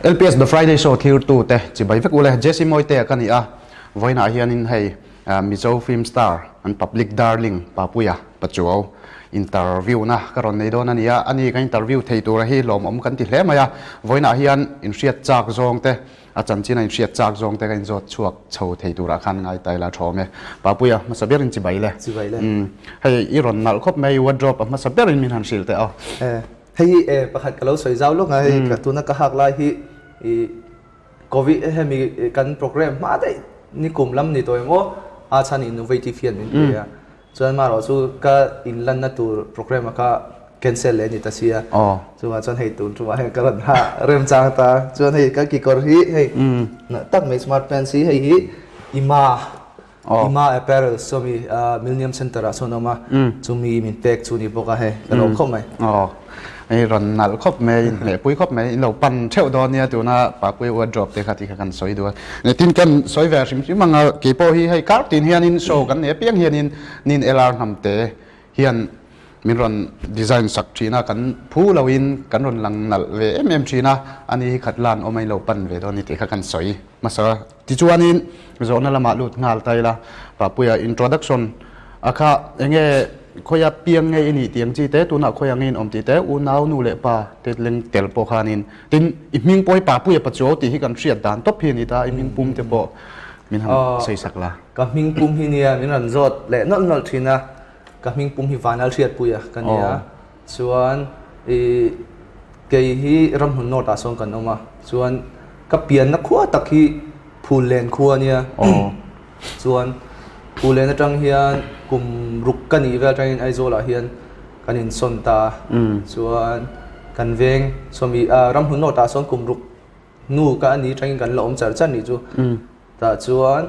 LPS The Friday Show thirtu te chibai vek ule Jesse Mawite ka ni a vawiinah hianin hei Mizo film star an public darling Papuia Pachuau interview na ka rawn nei dawn a ni a, ani ka interview thei tura hi lawmawm kan ti hle mai a, vawiinah hian inhriat chak zawng te A chanchin a inhriat chak zawng te ka inzawt chhuak chho thei turah khan ngai ta ila thawm e. Papuia, hmasa berin chibai le. Chibai le. Umm, hei i rawn nalh khawp mai, wardrobe a hmasa berin min han hrilh teh aw. E, hei hi e pakhat ka lo sawi zau lawk a, hei ka tuna ka hak lai hi i Covid hemi kan program hma daih nikum lam ni tawh em aw, a chhan innovative hian min pe a. Chuan marawh chu ka inlanna tur program a ka cancel leh a ni ta sia. Chuvang chuan hei tun tumah hian ka rawn ha remchang ta. Chuan hei ka kekawr hi hei nalh tak mai smart pants hi hei hi Ima Ima Apparel chumi Millennium Centre ah chuan a awm a. Chumi min pek chu ni bawk a hei ka lo khawp mai. Hei rawn nalh khawp mai, inhmehpui khawp mai, in lo pan theuh dawn nia tuna Papui wardrobe te kha ti kha kan sawi duh a. Tin kan sawi ve hrim hrim ang a, keipawh hi hei kar tin hianin show kan nei apiang hianin nin LR hnam te hian min rawn design sak thin a, kan phu loin kan rawn lang nalh ve em em thin a, ani hi khat lan awm a in lo pan ve dawn ni tih kha kan sawi hmasa a. Tichuanin zawhna lamah lut nghal ta ila, Papuia introduction a kha enge khawia piang nge i nih tih ang chi te, tunah khawia nge in awm tih te, unau nu leh pa te leng tel pawh khanin tin i hming pawh hi Papuia Pachuau tih hi kan hriat dan tawp hi a ni ta, i hming pum te pawh min han sawi sak la. Ka hming pum hi nia min rawn zawt leh nawlh nawlh thin a, ka hming pum hi Vanal Hriatpuia ka nia. Chuan i kei hi ramhmun north ah sawn kan awm a, chuan ka pianna khua tak hi Phullen khua a nia. Chuan Phullen atang hian kum ruk ka nih vel atangin Aizawl ah hian kan insawn ta a, chuan kan veng sawmi ramhmun north ah sawn kum ruk hnu ka a nih atangin kan la awm char char nih chu. Tah chuan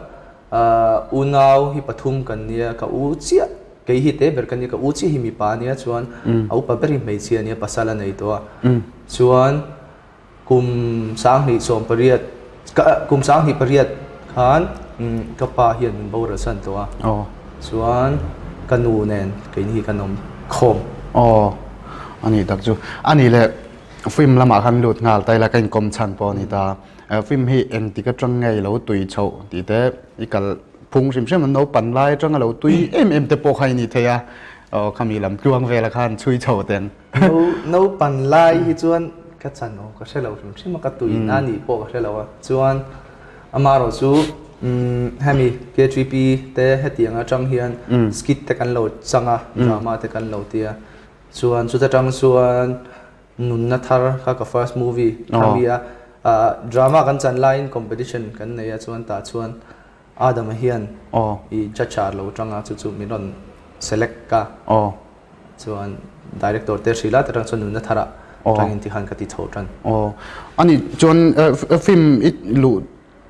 unau hi pathum kan nia, ka u chiah kei hi te ber ka nia, ka u chiah hi mipa a nia chuan a upa ber hi hmeichhia a nia pasal a nei tawh a. Chuan kum sanghnih sawmpariat kum sanghnih pariat khan ka pa hian min boral san tawh a. Chuan ka nu nen keini hi kan awm khawm. Aw a nih tak chu. A nih leh film lamah khan lut nghal ta ila ka inkawm chhan pawh a ni ta. Film hi engtik atang nge i lo tui chhoh tih te i kal phung hrim hrim an naupan lai atanga lo tui em em te pawh kha i ni thei a, aw khami lam tluang vela khan chhui chho ten. Naupan lai hi chuan ka chan aw ka hre lo hrim hrim a, ka tui na nih pawh ka hre lo a, chuan amaherawh chu hemi KTP te hetiang atang hian skit te kan lo chang a, drama te kan lo ti a, chuan chuta tang chuan Nunna thar kha ka first movie kha mi a, drama kan chan laiin competition kan nei a chuan tah chuan Adama hian i judge ah lo tang a chu chu min rawn select a chuan director te hril a ta tang chuan nunna thar ah tangin tikhan ka ti chho tan. Ani chuan film i luh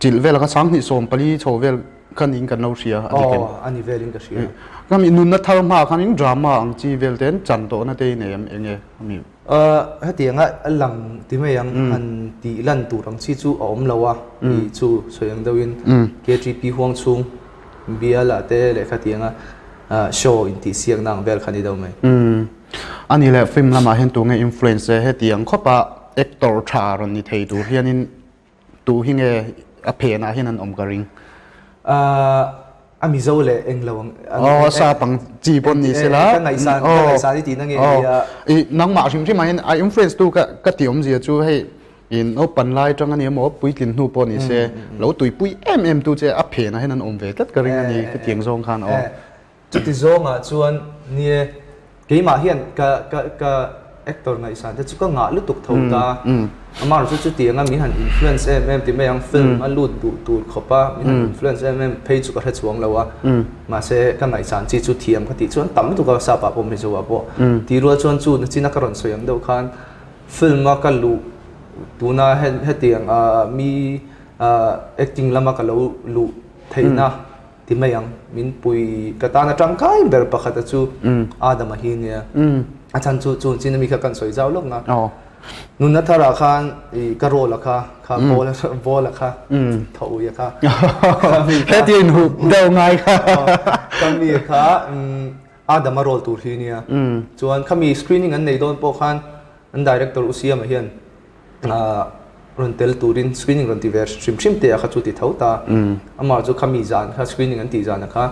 Chilh vel kha 20 14 chho vel kha niin kan lo hria a dik em? Aw, a ni velin ka hria. Ka mi nunna thar hma khanin drama ang chi vel ten chan tawhna te i nei em eng nge a mi? Hetianga a lang ti mai ang han tih lan tur ang chi chu a awm lo a, tih chu sawi ang deuhin KTP huang chhung bial ah te leh khatianga show intihsiakna ang vel kha ni deuh mai. A ni leh film lamah hian tunge influence e hetiang khawpa actor tha rawn ni thei tur hianin Tu hi nge a phenah hian an awm ka ring? A Mizo leh eng lo ang. Aw, sa pang chi pawn ni sela. Ka ngaihsan, ka ngaihsan i tihna nge nia. I nangmah hrim hrim ah hian a influence tu ka ka ti awmzia chu hei in naupan lai atang ania maw puitlin hnu pawh ni se lo tuipui em em tu che a phenah hian an awm ve tlat ka ring a ni ka tiang zawng khan aw. Chuti zawngah chuan nie keimah hian ka ka ka actor ngaihsan te chu ka ngah lutuk tho ta. Amah chu chutianga min han influence em em ti mai ang film a lut duh tur khawpa min han influence em em phei chu ka hre chuang lo a. Mahse ka ngaihsan chi chu thiam ka tih chuan tam lutuk a sap ah pawh Mizo ah pawh. Tih rual chuan chu nachina ka rawn sawi ang deuh khan film a ka luh tuna hetiang mi acting lama ka lo luh theihna Ti mai ang, min pui ka tan a tangkai ber pakhat a chu Adama hi nia. A chhan chu chu chin ami kha kan sawi zau lawk na. Nunna thar ah khan i ka role a kha kha ball ball a kha tho ui a kha. Heti in hu deuh ngai kha. Ka mi kha Adama role tur hi nia. Chuan khami screening an nei dawn pawh khan an director U Siama hian. rawn tel turin screening rawn ti ve hrim hrim te a kha chu ti tho ta. Amah chu khami zan kha screening an tih zan a kha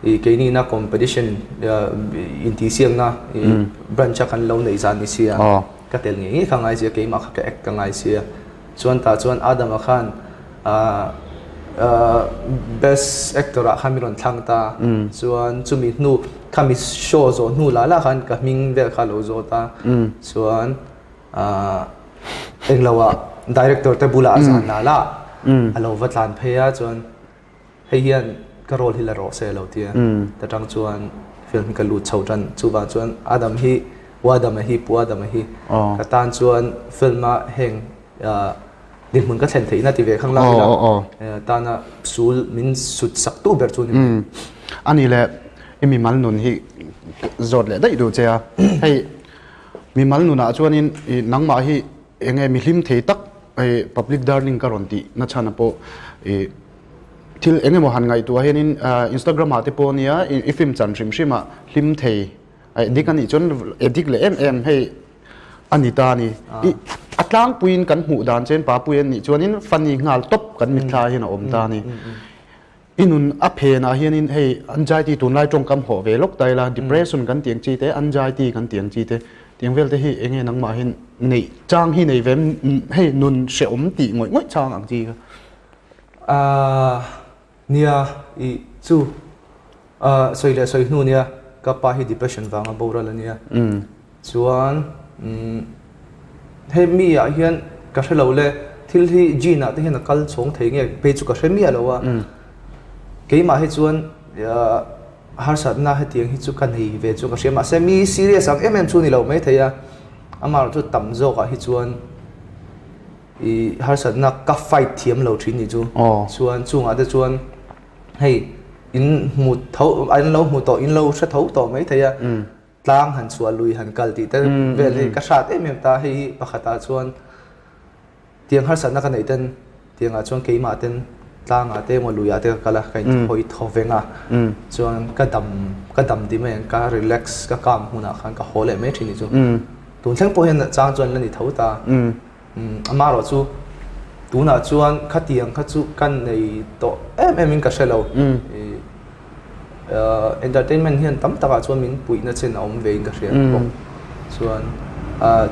i keini ina competition intihsiakna i branch a kan lo neih zan ni sia ka tel ngei ngei kha ngai sia keimah kha ka act ka ngai sia. Chuan tah chuan Adam-a khan best actor ah khan min rawn thlang ta. Chuan chumi hnu khami show zawh hnu lah lah khan ka hming vel kha a lo zawt a. Chuan englo ah director te bulah a zan lah lah a lo va tlan phei a chuan hei hian ka role hi la rawh se a lo ti a. Ta tang chuan film hi ka lut chho tan. Chuvang chuan Adam hi Pu Adama hi Pu Adama hi ka tan chuan film a heng dinhmun ka thlen theihna ti ve khang lak ila tana sul min sut sak tu ber chu ni mai. Ani le i mimal nun hi zawt leh daih duh che a. Hei mimal nunah chuanin i nangmah hi enge mi hlim thei tak hei public darling ka rawn tih nachhan a pawh i thil eng emaw han ngaihtuah hianin Instagram ah te pawh nia i film chan hrim hrim ah hlim thei addict a nih chuan addict leh em em hei a ni ta a ni. I a tlangpuiin kan hmuh dan chuan Papuia nih chuanin funny nghal tawp kan mitthla hian a awm ta a ni. I nun a phenah hianin hei anxiety tunlai tawngkam hawh ve lawk ta ila depression kan tih ang chi te anxiety kan tih ang chi te tiang vel te hi eng nge nangmah hian neih chang hi nei ve hei nun hrehawm tih ngawih ngawih chang ang chi kha. Ahh nia i chu ahh sawi leh sawi hnu nia ka pa hi depression vanga boral ania Chuan umm hei mi ah hian ka hre lo le thil hi gene ah te hian a kal chhawng thei nge phei chu ka hre miah lo a keimah hi chuan harsatna hetiang hi chu ka nei ve chu ka hria mahse mi serious ang em em chu ni lo maithei a amaherawh chu tam zawk ah hi chuan ih harsatna ka fight thiam lo thin ni chu chuan chungah te chuan hei in hmu tho an lo hmu tawh in lo hre tho tawh maithei a. Tlang han chhuah lui han kal tih te vel hi ka hrat em em ta hei hi pakhatah chuan tiang harsatna ka neih ten tiangah chuan keimah ten tlangah te emaw luiah te ka kal a ka inhawi thaw veng a chuan ka dam ka dam ti mai ang ka relax ka calm hunah khan ka haw leh mai thin ni chu tun thleng pawh hian chang chuan la ni tho ta amaherawh chu tunah chuan khatiang kha chu ka nei tawh em em in ka hre lo. Entertainment hian tam takah chuan min puihna chen a awm ve in ka hria bawk. Chuan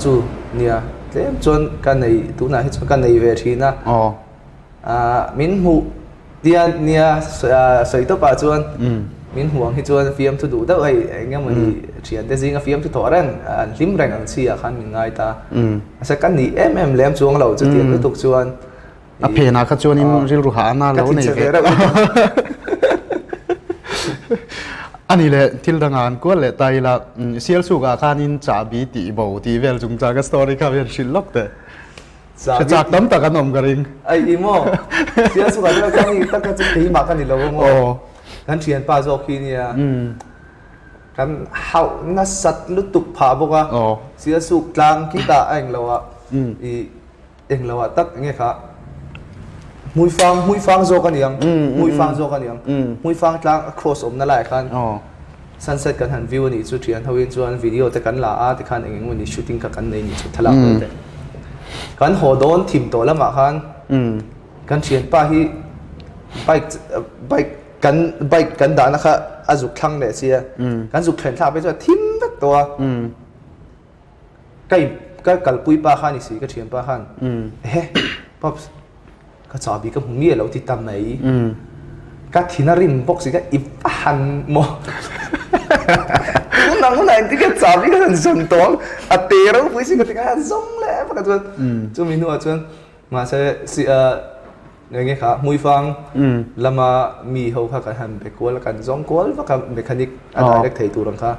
chu nia tlem chuan ka nei tunah hi chuan ka nei ve thin a. Min hmuh tia nia sawi tawpah chuan min hmuh ang hi chuan fiamthu duh deuh hei eng emawni thiante zinga fiamthu thawh reng an hlim reng ang chi ah khan min ngai ta. Mahse ka nih em em lem chuang lo chutiang lutuk chuan A phenah kha chuanin rilru hah a na lo nei ve. Ani le thil dangah an kual leh ta ila Sialsukah khanin chahbi tih bo tih vel chungchang ka story kha hian hrilh lawk teh. Hre chak tam tak an awm ka ring. Ai i maw? Sialsukah chuan ka ni tak kha chu keimah ka ni lo a maw? Kan thianpa zawk hi nia. Kan hauh nasat lutuk phah bawk a. Sialsuk tlang khitah a englo a i Englo ah tak enge kha Hmuifang Hmuifang zawk a niang Hmuifang zawk a niang Hmuifang tlang a cross awmna laiah khan sunset kan han view a nih chu thian ho in chuan video te kan la a tikhan eng eng emaw shooting kha kan nei nih chu thlalak vel te kan haw dawn thim tawh lamah khan kan thianpa hi bike bike kan bike kan dahna kha a zuk thlang leh sia kan zuk thlen thlak phei chuan a thim vek tawh a. Ka in ka kalpui pa khan i si ka thian pa khan ehe pops ka chahbi ka hmu miah lo ti ta mai ka thin a rim bawk si ka i va han maw nang hunah engtin nge chahbi ka han zawn tawh ang a te ropui si ka ti ka han zawng leh vak a chuan chumi hnuah chuan mahse si Eng nge kha Hmuifang lama mi ho kha kan han be kual a, kan zawng kual vak a, mechanic a direct thei tur ang kha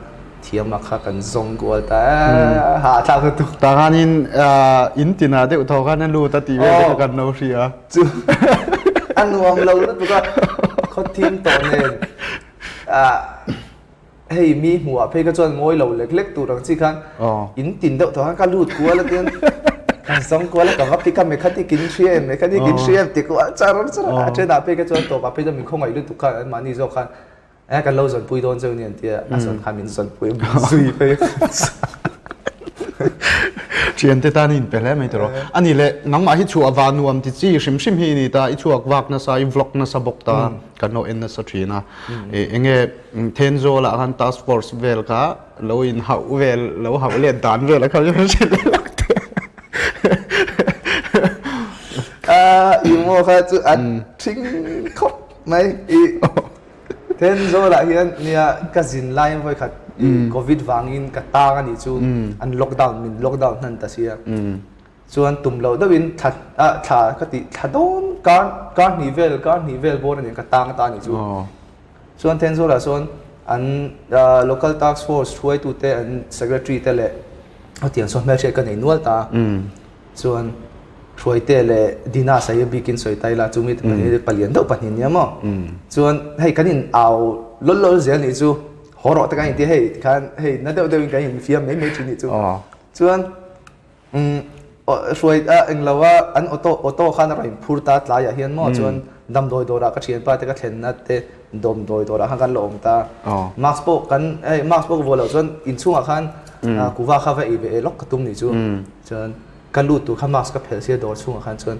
thiam a kha kan zawng kual ta e, hahthlak lutuk. Tah khanin in tinah deuh thaw khan a lut a tih vel te kha kan lo hria. Chu a nuam lo lutuk a, khawthim tawh nen Hei mi hmuh ah phei kha chuan ngawi lo lek lek tur ang chi khan in tin deuh tawh khan ka lut kual a tian kan zawng kual a ka va pick a mechanic in hria em mechanic in hria em ti kual char char a a then ah phei kha chuan tawp ah phei chuan min khawngaih lutuk khan an mahni zawk khan e kan lo zawnpui dawn cheu ni an tia a zawn khan min zawnpui zui phei. Thiante tan i inpe hle mai tawh. A nih leh nangmah hi chhuah va nuam ti chi hrim hrim hi i ni ta, i chhuak vak nasa, i vlog nasa bawk ta, kan lo en nasa thin a. Enge Thenzawl ah khan task force vel kha lo in hauh vel, lo hauh let dan vel a kha hrilh leh lak teh. I maw kha chu a thing khawp mai i. Thenzawl ah hian nia ka zin laiin vawikhat i covid vangin ka tang a nih chu an lockdown min lockdown hnan ta sia. Chuan tum loh deuhin thla ah thla ka tih thla dawn kar kar hnih vel kar hnih vel bawr a nih ka tang ta a nih chu. Chuan Thenzawl ah chuan an local task force hruaitute an secretary te leh hetiang sawn hmelhriat ka nei nual ta. Chuan Hruaite leh Dina Saia bikin sawi ta ila chumi te pahnih palian deuh pahnih nia maw. Chuan hei kan in au lawl lawl zel nih chu haw rawh te kan inti hei tikhan hei na deuh deuhin kan infiam mai mai thin nih chu. Chuan Hruai a englo a an auto auto khan a rawn inphur ta tlaiah hian maw chuan damdawi dawrah ka thianpa te ka thlenna te dawmdawi dawrah khan kan la awm ta. Mask pawh kan hei mask pawh ka vuah loh chuan inchhungah khan kuva kha va ei ve lawk ka tum nih chu. Chuan ka lut tur kha mask ka phelh sia dawr chhungah khan chuan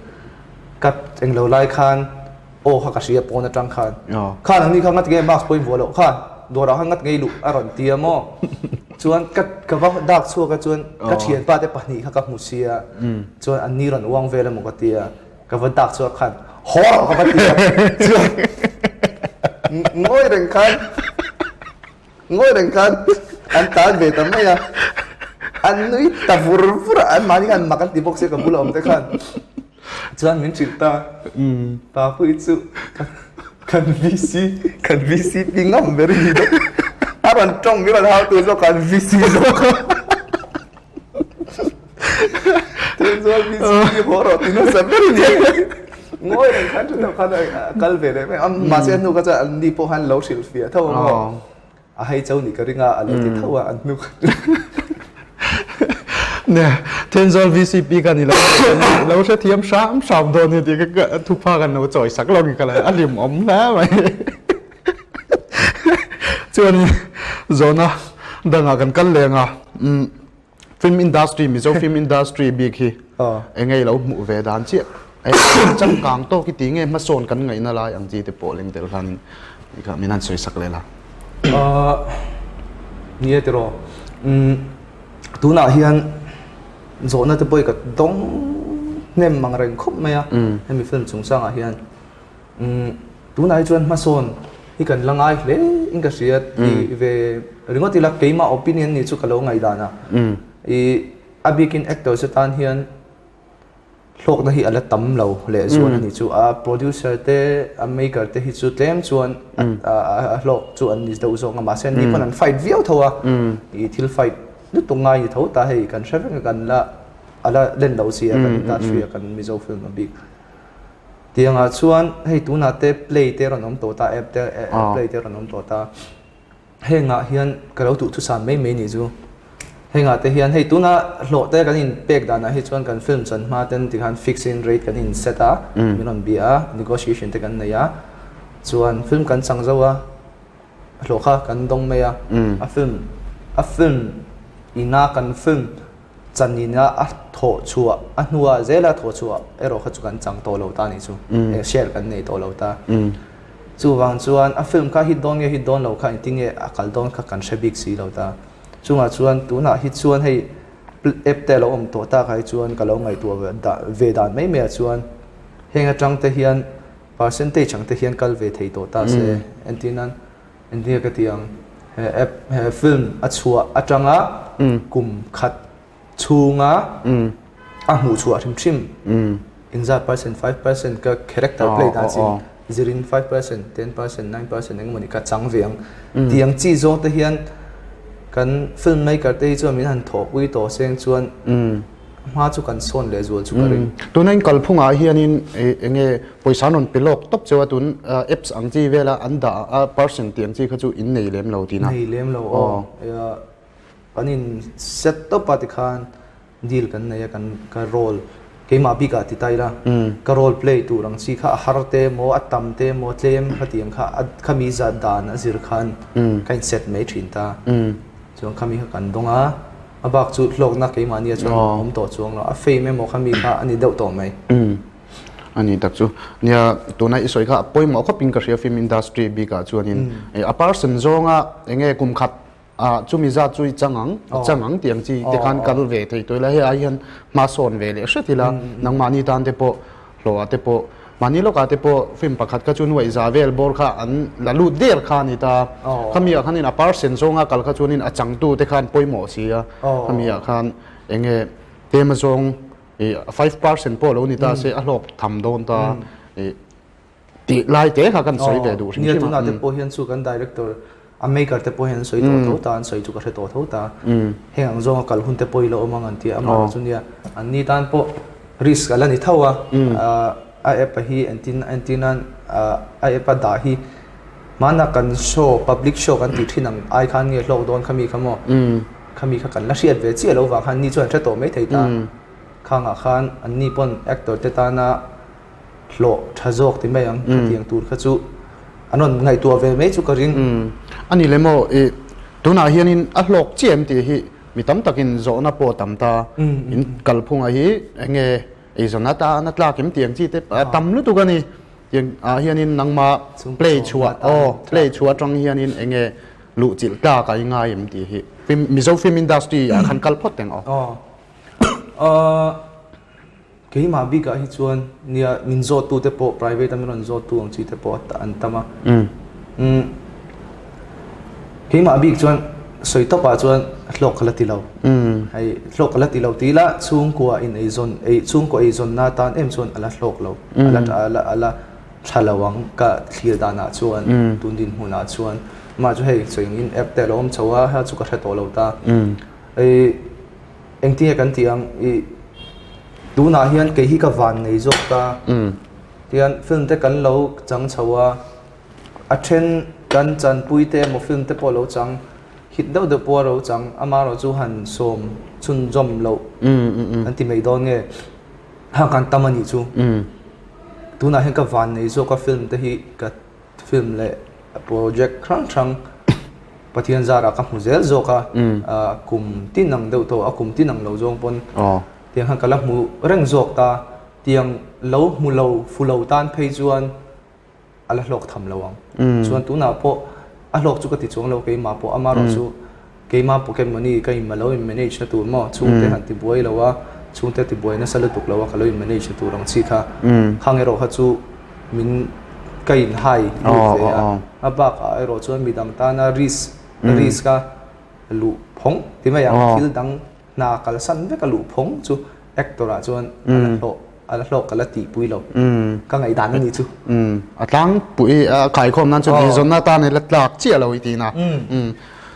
ka englo lai khan aw kha ka hria pawn atang khan khan ang ni kha ngat nge mask pawh in vuah loh khan dawrah khan ngat ngei luh a rawn ti a maw chuan ka ka va dak chhuak a chuan ka thianpa te pahnih kha ka hmu sia chuan an ni rawn uang vel emaw ka ti a ka va dak chhuak khan haw rawh ka va ti a chuan ngawi reng khan Ngawi reng khan an tan ve ta mai a, an nui ta vur vur a, an mahni khan mak an ti bawk sia ka bula awm te khan chuan min hrilh ta, Papui chu kan VC kan VCP ngam ber i ni deuh, a rawn tawng min rawn hau tur zawk khan VC zawk a. Thenzawl VCP haw rawh ti nasa ber i ni. Ngawi reng khan thu deuh khan a kal ve leh mai a, mahse a hnu kha chuan an ni pawh khan lo hrilh fiah tho a maw, a hei cho nih ka ring a, a lo ti tho a an hnu kha chu. Nia, Thenzawl VCP kha ni lo lo hrethiam hram hram dawn ni tih ka thupha kan lo chawi sak lo ka la a hlimawm hle mai. Chuan zawhna dangah kan kal leng a, film industry Mizo film industry bik hi eng nge i lo hmuh ve dan chiah? Changkang tawk i ti nge hmasawn kan ngaihna lai ang chi te pawh leng tel khanin kha min han sawi sak leh la. Ni e tiraw, tunah hian zawhna te pawh hi ka dawng hnem ang reng khawp mai a, hemi film chungchangah hian. Tunah hi chuan hmasawn hi kan la ngai hle in ka hria ti ve ringawt ila keimah opinion nih chu ka lo ngaihdan a. I a bikin actors atan hian hlawkna hi a la tam lo leh zual a nih chu. A producer te a maker te hi chu tlem chuan a hlawk chu an ni deuh zawk a mahse an ni pawn an fight viau tho a. I thil fight lutuk ngai ni tho ta hei kan hre vek a kan la a la len lo si a kan industry a kan Mizo film a bik. Tiangah chuan hei tunah te play te rawn awm tawh ta app te play te rawn awm tawh ta. Hengah hian ka lo duhthusam mai mai nih chu. Hengah te hian hei tuna hlawh te kan in pek danah hi chuan kan film chan hma ten tikhan fix in rate kan in set a, min rawn bia a, negotiation te kan nei a. Chuan film kan chang zo a, hlawh kha kan dawng mai a. A film a film ina kan film Chanina a thawh chhuah, a hnua zela thawh chhuah erawh kha chu kan chang tawh lo ta nih chu, share kan nei tawh lo ta. Chuvang chuan a film kha hit dawn nge hit dawn lo kha engtin nge a kal dawn kha kan hre bik si lo ta. Chungah chuan tunah hi chuan hei app te a lo awm tawh tak ah hi chuan ka lo ngaihtuah ve dan mai mai ah chuan heng atang te hian percentage ang te hian kal ve thei tawh ta se entirnan Engtinge ka ti ang, he app, he film a chhuah atanga kum khat chhunga a hmuh chhuah hrim hrim engzat percent, 5% ka character play dan chin zirin 5%, 10%, 9% engemaw ni ka chang ve ang tih ang chi zawng te hian kan film maker te hi chuan min han thawhpui tawh seng chuan hma chu kan sawn leh zual chu ka ring. Tuna in kalphungah hianin eng nge pawisa an rawn pe lawk tawp cheu a tun apps ang chi vela an dah a person tih ang chi kha chu in nei lem lo tihna. Nei lem lo aw. Kan in set tawp a tikhan deal kan nei a kan ka role keimah bikah ti ta ila ka role play tur ang chi kha a har te emaw a tam te emaw tlem khatiang kha khami zat dan a zir khan ka in set mai thin ta. Chuan khami kha kan dawng a. A bak chu hlawkna keimahnia chuan awm tawh chuang lo. A fame emaw kha mi kha a ni deuh tawh mai. A ni tak chu. Nia, tuna i sawi kha a pawimawh khawpin ka hria film industry bikah chuanin a person zawnga enge kum khat ah chumi zat chu i chang ang, i chang ang tih ang chi te khan kal ve thei tawh ila hei ai hian hma sawn ve leh hret ila nangmahni tan te pawh hlawh ah te pawh mahni lawkah te pawh film pakhat kha chu nuaih za vel bawr kha an la lut der kha a ni ta. Khami ah khanin a person zawnga kal kha chuanin a changtu te khan pawimawh si a, khami ah khan enge tema zawng i 5% pawh lo ni ta se a hlawk tham dawn ta i tih lai te kha kan sawi ve duh hrim hrim a. Nia tunah te pawh hian chu kan director a maker te pawh hian an sawi tawh tho ta an sawi chu ka hre tawh tho ta heng ang zawnga kal hun te pawh i lo awm ang an ti a amah chu nia an ni tan pawh risk a la ni tho a a app a hi entin entir nan a app a dah hi hmana kan show public show kan tih thin ang ai khan nge hlawk dawn khami kha maw Khami kha kan la hriat ve chiah lo vang khan ni chuan an hre tawh mai thei ta. Khangah khan anni pawn actor te tana hlawh tha zawk ti mai ang khatiang tur kha chu an rawn ngaihtuah ve mai chu ka ring. A ni le maw i tunah hianin a hlawk chiah em tih hi mi tam takin zawhna pawh a tam ta. In kalphunga hi enge eizawn atana tlak em tih ang chi te a tam lutuk a ni. Tiang ah hianin nangmah play chhuah aw play chhuah atang hianin enge luh chilh tlak a i ngai em tih hi film Mizo film industry ah khan kal phawt teng aw. Aw keimah bikah hi chuan nia min zawt tu te pawh private a min rawn zawt tu ang chi te pawh an tam a keimah bik chuan sawi tawpah chuan hlawk ka la ti lo hei hlawk ka la ti lo tih ila chhungkua in eizawn ei chhungkua eizawnna atan em chuan a la hlawk lo a la a la a la tha lo ang ka thlir danah chuan tun dinhmunah chuan mah chu hei sawi angin app te a lo awm chho a ha chu ka hre tawh lo ta ih engtinge kan tih ang ih tunah hian kei hi ka van nei zawk ta tihian film te kan lo chang chho a a then kan chanpui te emaw film te pawh a lo chang hit deuh deuh pawh a lo chang amaherawhchu han sawm chhunzawm loh an ti mai dawn nge. Ha kan tam a nih chu. Tunah hian ka van nei zawk a film te hi ka film leh project hrang hrang Pathian zarah ka hmu zel zawk a kum tin ang deuh tawh a kum tin ang lo zawng pawn tiang khan ka la hmu reng zawk ta tiang lo hmu lo fu lo tan phei chuan a la hlawk tham lo ang. Chuan tunah pawh a hlawk chu ka ti chuang lo keimah pawh amaherawh chu keimah pocket money ka in lo in manage na tur maw chhungte han ti buai lo a chhungte ti buai nasa lutuk lo a ka lo in manage na tur ang chi kha khang erawh kha chu min ka in hai lut ve a a bakah erawh chuan midang tana risk risk a luh phawng ti mai ang thil dang Hna kalsan vek a luh phawng chu actor ah chuan a la hlawh a la hlawk ka la tihpui lo. Ka ngaihdan a ni chu. A tlangpui a khaikhawm nan chuan eizawnna atan i la tlak chiah lo i tih na.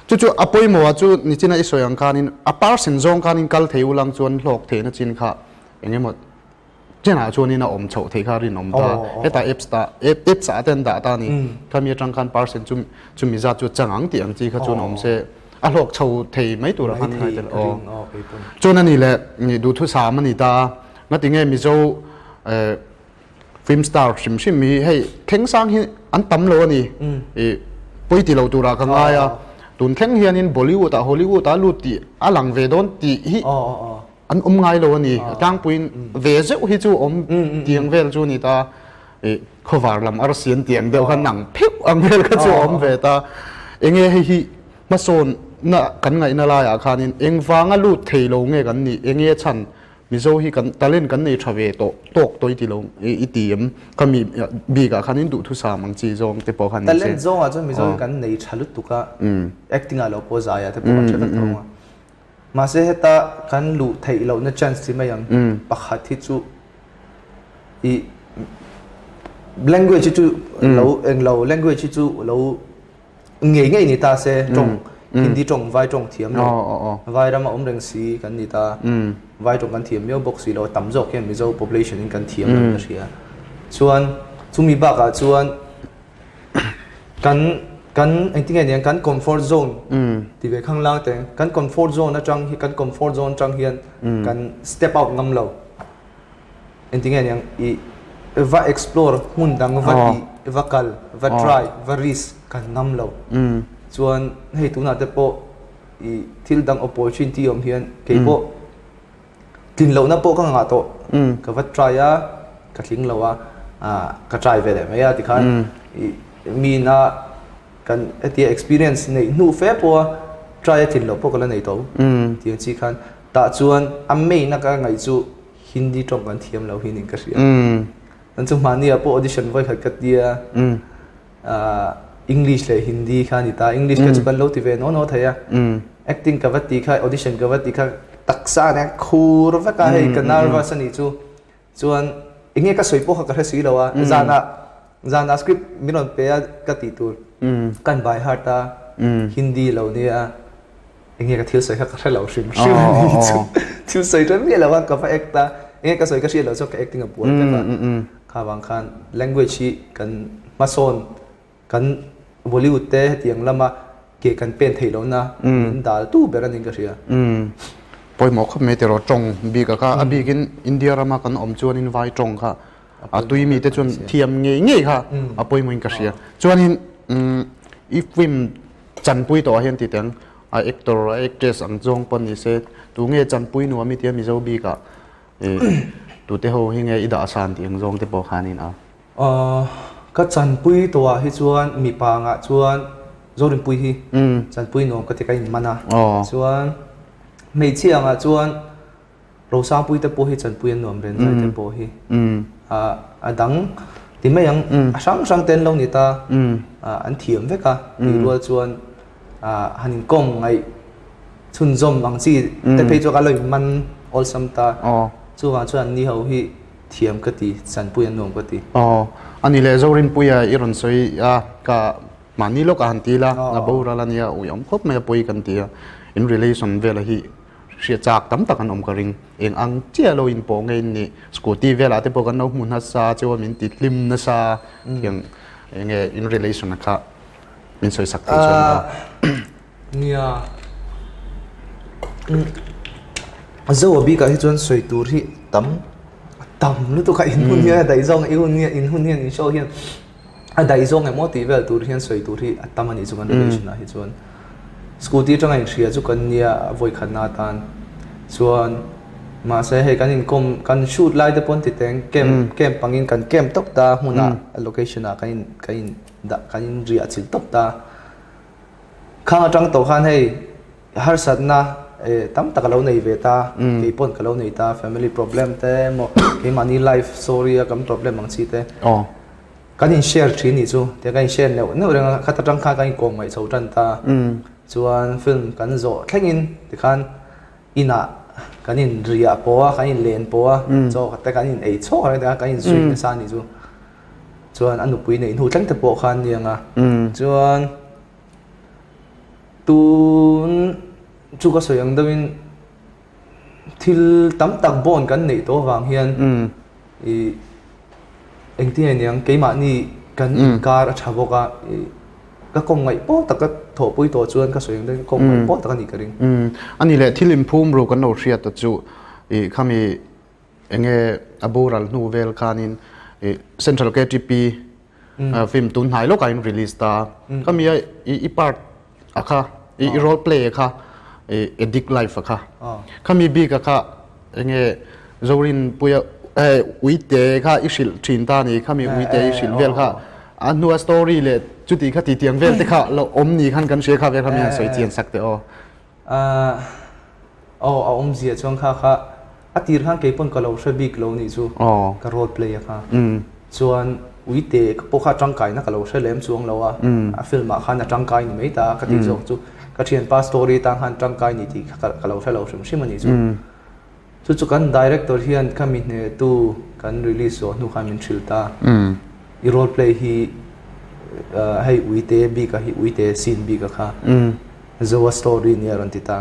Chu chu a pawimawh ah chu nichina i sawi ang khanin a person zawng khanin kal thei ulang chuan hlawk theihna chin kha engemaw Chenah chuanin a awm chhoh theih kha rinawm ta. Hetah apps ta apps ah te an dah ta a ni. Khami atang khan person chu chumi zat chu chang ang tih ang chi kha chuan awm se a hlawk chho thei mai tur a khan ngai tel aw. Chuan a ni le duhthusam a ni ta a. Ngati nge Mizo film star hrim hrim hi hei thleng sang hi an tam lo a ni. I pawi ti lo turah ka ngai a. Tun thleng hianin Bollywood ah Hollywood ah lut tih a lang ve dawn tih hi An awm ngai lo a ni. A tlangpuiin ve zeuh hi chu awm tiang vel chu a ni ta. I khawvar lam arsi an tiang deuh kha nang pheuh ang vel kha chu a awm ve ta. Enge hei hi hmasawnna kan ngaihna laiah khanin engvanga lut thei lo nge kan nih? Enge chhan Mizo hi kan talent kan nei tha ve tawh tawk tawh i ti lo i ti em? Ka mi bikah khanin duhthusam ang chi zawng te pawh kha ni se. Talent zawngah chuan Mizo hi kan nei tha lutuk a, acting ah lo pawh zaiah te pawh kan hre vek tho ang a. Mahse heta kan luh theih lohna chance ti mai ang pakhat hi chu i language hi chu lo englo language hi chu lo ngei ngei ni ta se tawng Hindi tawng vai tawng thiam lo vai rama awm reng si kan ni ta vai tawng kan thiam miau bawk si lo tam zawk hian Mizo population in kan thiam lo ka hria chuan chumi bakah chuan Kan kan engtin nge niang kan comfort zone ti ve khang lang teng kan comfort zone atang hi kan comfort zone atang hian kan step out ngam lo engtin nge niang i va explore hmun dang va ti va kal va try va risk kan ngam lo chuan hei tunah te pawh. i thil dang opportunity awm hian kei pawh tlin lohna pawh ka ngah tawh ka va try a ka tling lo a ka try ve leh mai a tikhan i mi ina kan hetia experience neih hnu fe pawha try a tlin loh pawh ka la nei tawh tiang chi khan tah chuan a main a ka ngaih chu Hindi tawng kan thiam lo hi ning ka hria. An chu hmani ah pawh audition vawi khat ka tia English leh Hindi kha ni ta. English kha chu kan lo ti ve naw naw thei a. Acting ka va ti kha audition ka va ti kha taksa nen khur vek a hei ka nervous a nih chu. Chuan enge ka sawi pawh kha ka hre si lo a. Zanah zanah script min rawn pe a ka tih tur kan by heart a Hindi lo nia. Enge ka thil sawi kha ka hre lo hrim hrim a ni chu. Thil sawi ṭan miah lo a ka va act a, enge ka sawi ka hriat loh chuan ka acting a buai vek a. Kha vang khan language hi kan hmasawn kan Bollywood te hetiang lama ke kan pen theih lohna min dal tu ber a niin ka hria. Pawimawh khawp mai tiraw tawng bik a kha, a bikin India rama kan awm chuanin vai tawng kha a tui mite chuan thiam ngei ngei kha a pawimawhin ka hria. Chuanin i film Chanpui tawh ah hian ti teng a actor a actress ang zawng pawh ni se tu nge chanpui nuam i tia Mizo bik ah tu te ho hi nge i dah san tih ang zawng te pawh khan in a. Ka chanpui tawh ah hi chuan mipa ang ah chuan Zorinpui hi chanpui nuam ka ti ka in man a chuan hmeichhia ang ah chuan Rosangpui te pawh hi chanpui an nuam ren zai te pawh hi a dang ti mai ang a hrang hrang te an lo ni ta an thiam vek a tih rual chuan han inkawm ngaih chhunzawm ang chi te phei chu ka lo inman awlsam ta chuvang chuan an ni ho hi thiam ka ti chanpui an nuam ka ti. Aw ani leh Zorinpuia i rawn sawi a ka mahni lawk a han ti la a boral ania uiawm khawp mai a pawi kan ti a in relation vela hi Hria chak tam tak an awm ka ring. Eng ang chiah lo in pawh nge in nih? Scooty velah te pawh kan lo hmu nasa chu a min ti hlim nasa tiang eng nge in relation a kha min sawi sak thei chuan aw. Nia. Zo a bikah hi chuan sawi tur hi tam tam lutuk a in hun hian a daih zawng i hun hian in hun hian in show hian A daih zawng emaw tih vel tur hian sawi tur hi a tam a nih chu kan relation ah hi chuan. Scooty atanga inhria chu kan nia a vawi khatna atan chuan mahse hei kan inkawm kan shoot lai te pawn ti teng camp camp angin kan camp tawp ta hmunah location ah kan in kan in dah kan in riah chilh tawp ta. Khang atang tawh khan hei harsatna tam tak a lo nei ve ta kei pawn ka lo nei ta family problem te emaw keimahni life story a kan problem ang chi te. Kan in share thin nih chu tiang kan in share neuh neuh reng a, khat atang khan kan inkawm ngaih chho tan ta. Chuan film kan zawh thlengin tikhan inah kan in riah pawh a, kan in len pawh a, chaw te kan in ei chhawk reng tikhan kan in zui nasa nih chu. Chuan a nupui neih hnu thleng te pawh khan niang a. Chuan tun chu ka sawi ang deuhin Thil tam tak bond kan neih tawh avang hian i engtin nge niang keimahni kan inkar a tha bawk a, i ka kawm ngaih pawh tak ka thawhpui tawh chuan ka sawi ang deuhin ka kawm ngaih pawh tak a nih ka ring. A ni leh thil inphum ru kan lo hriat ta chu i khami enge a boral hnu vel khanin i Central KTP film tun hnai lawkah in release ta khami a i part a kha i role play a kha i addict life a kha khami bik a kha enge zorin puia uite kha i hrilh thin ta ni khami uite i hrilh vel kha a hnua story leh chuti kha ti tiang vel te kha lo awm ni khan kan hria kha vel kha mi han sawi chian sak te aw Aw a awmzia chuan kha kha a tir khan kei pawn ka lo hre bik lo nih chu ka role play a kha chuan uite pawh kha tangkaina ka lo hre lem chuang lo a a film ah khan a tangkai ni mai ta ka tih zawk chu ka thianpa story tang khan tangkai ni tih kha ka lo hre lo hrim hrim a nih chu chu chu kan director hian ka mi hnetu kan release zawh hnu khan min hrilh ta i role play hi hei uite bik a hi uite scene bik a kha Zoa story nia rawn ti ta.